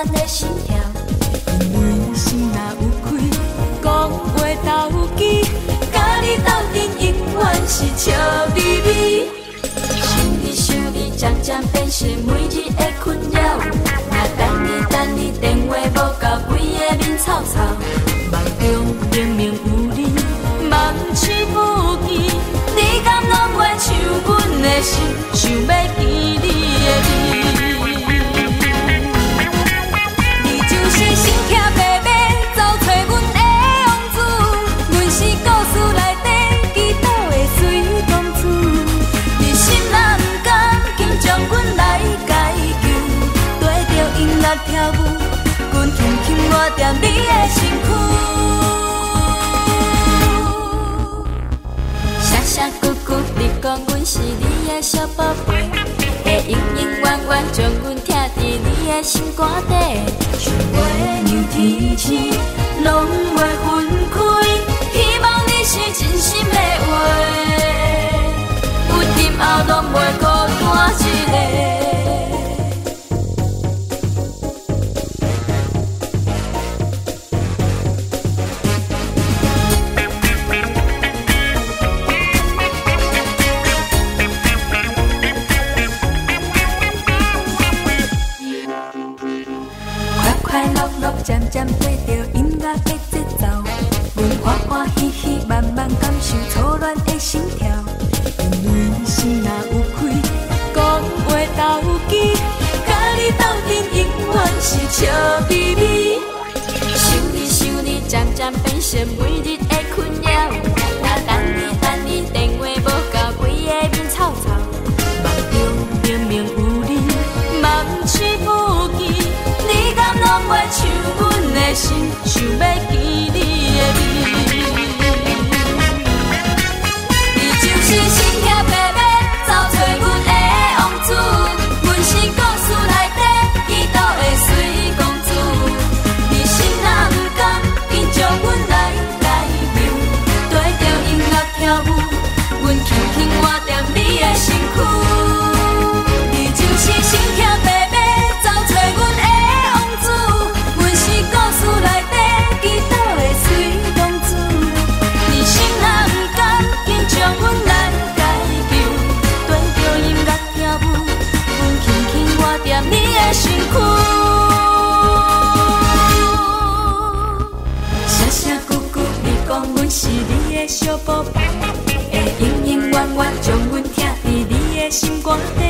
戀的心跳。因為心若有開，講話投機，佮你鬥陣永遠是笑眯眯。想你想你，漸漸變成每日的困擾。若等你等你，電話無夠，規个面臭臭。夢中明明有你，夢醒不見，你敢攏袂像阮的心，想欲見你的面？你就是身騎白馬走揣阮的王子，阮是故事內底祈禱的水公主。你心若毋甘，緊將阮來解救，綴著音樂跳舞，阮輕輕倚踮你的身軀。聲聲句句，你講阮是你的小寶貝，會永永遠遠將阮疼佇你的心肝底，想袂讓天星攏袂分開，希望你是真心的話，阮今後攏袂孤單一个。漸漸綴著音樂的節奏，阮歡歡喜喜，慢慢感受初戀的心跳。因為心若有開，講話投機，佮你鬥陣永遠是笑眯眯。想你想你，漸漸變成每日的困擾。若等你等你，電話無夠，規个面臭臭。夢中明明有你，夢醒不見，你敢攏袂像阮的心，想欲見你的面？你就是身騎白馬走揣阮的王子，阮是故事內底祈禱的水公主。你心若毋甘，緊將阮來解救，綴著音樂跳舞，阮輕輕倚踮你的身軀。你就是身騎白馬走揣阮的王子，阮是故事內底祈禱的水公主。你心若毋甘，緊將阮來解救，綴著音樂跳舞，阮輕輕倚踮你的身軀。聲聲句句，你講阮是你的小寶貝，會永永遠遠將阮疼佇你的心肝底。